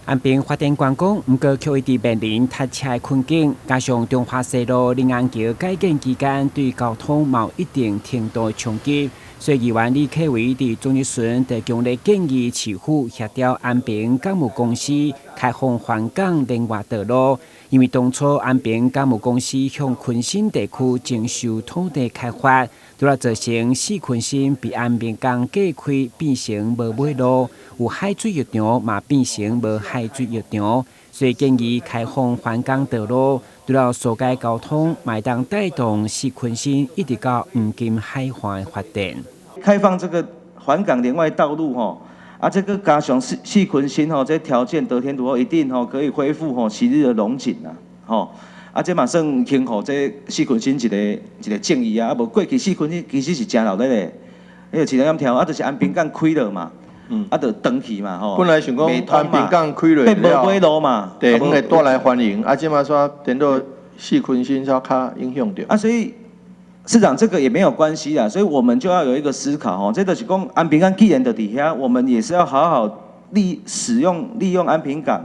安平發展觀光，毋過卻一直面臨塞車的困境，加上中華西路靈安橋改建期間，對交通嘛有一定程度的衝擊，所以議員李克維佇總質詢就強烈建議市府協調安平港務公司開放環港聯外道路，因為當初安平港務公司向坤新地區徵收土地開發，除了造成四坤新被安平港隔開，變成無尾路，有海水浴場嘛變成無海水浴場，所以建議開放環港道路，除了疏解交通，嘛會當帶動四坤新一直到黃金海岸的發展。開放這個環港聯外道路吼，啊，這個加上四坤新吼，這條件得天獨厚，一定吼可以恢復吼昔日的榮景啊，吼。啊，這嘛算輕予這四坤新一個一個正義啊，啊無過去四坤新其實是誠熱鬧的，彼個市場協調啊，就是安平港開了嘛，啊，就斷去嘛吼。本來想講安平港開落變無尾路嘛，地方會帶來繁榮，啊，這馬煞顛倒四坤新煞較影響著。啊，所以市長這個也沒有關係啦，所以我們就要有一個思考吼，這就是講安平港既然就佇遐，我們也是要好好利使用利用安平港，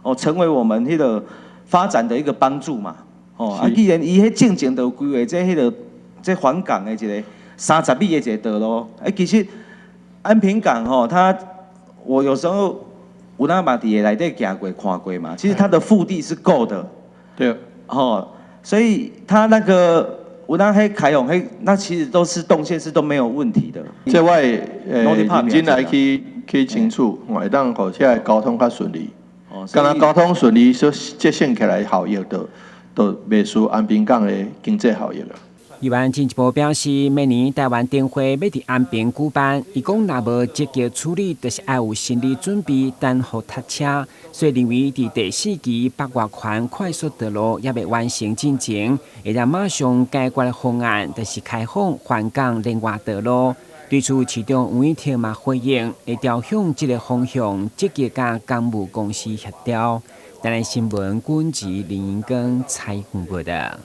哦，成為我們彼個發展的一個幫助嘛，哦，啊，既然伊彼進前就有規劃這彼個這環港的一個30米的一個道路，欸，其實安平港吼，它我有時候有當嘛佇內底行過看過嘛，其實它的腹地是夠的，吼，所以它那個有當彼開放彼，那其實都是動線是都沒有問題的。這我會認真來去清楚，會當予這个交通較順利。敢若交通順利，所節省起來效益就袂輸安平港的經濟效益啦。議員進一步表示，明年台灣燈會欲佇安平舉辦，伊講若無積極處理，就是愛有心理準備，等予塞車。所以認為佇第四期北外環快速道路猶未完成進前，會當馬上解決的方案，就是開放環港聯外道路。對此，市長黃偉哲嘛回應，會朝向這個方向積極佮港務公司協調。台南新聞，軍籍林英庚採訪報導。